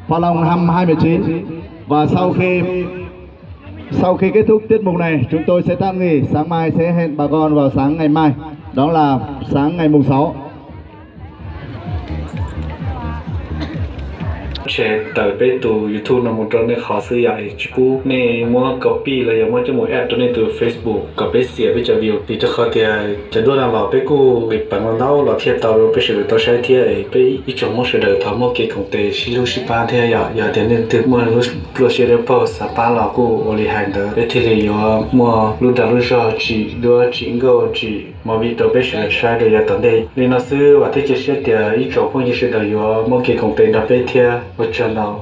Pha Long năm hai mươi chín. Và sau khi sau khi kết thúc tiết mục này, chúng tôi sẽ tạm nghỉ. Sáng mai sẽ hẹn bà con vào sáng ngày mai. Đó là sáng ngày mùng sáu. Tsheb tawm peb tus YouTube no mus rau nej qhov xwb yom, tsis pub nej muab copy los yog muab coj mus add rau nej tus Facebook kom peb xiam peb cov view, vim rau qhov tias cov duab no los peb kuj peev los ntau los thiaj tau rau peb sawv daws tau saib thiab. Peb ib tsoom Hmoob sawv daws thov muaj kev koom tes sib hlub sib pab thiab yom. Yog tias nej leej twg muaj lub pluaj siab dawb paug xav pab los kuj ua li hais ntawd, peb thiaj li yuav muaj lub dag lub zog tsim duab tsim nkauj tsim movie rau peb sawv daws saib rau yav tom ntej. Li no xwb, vam thiab cia siab tias ib tsoom phooj ywg sawv daws yuav muaj kev koom tes nrog peb thiab. Ua tsaug ntau.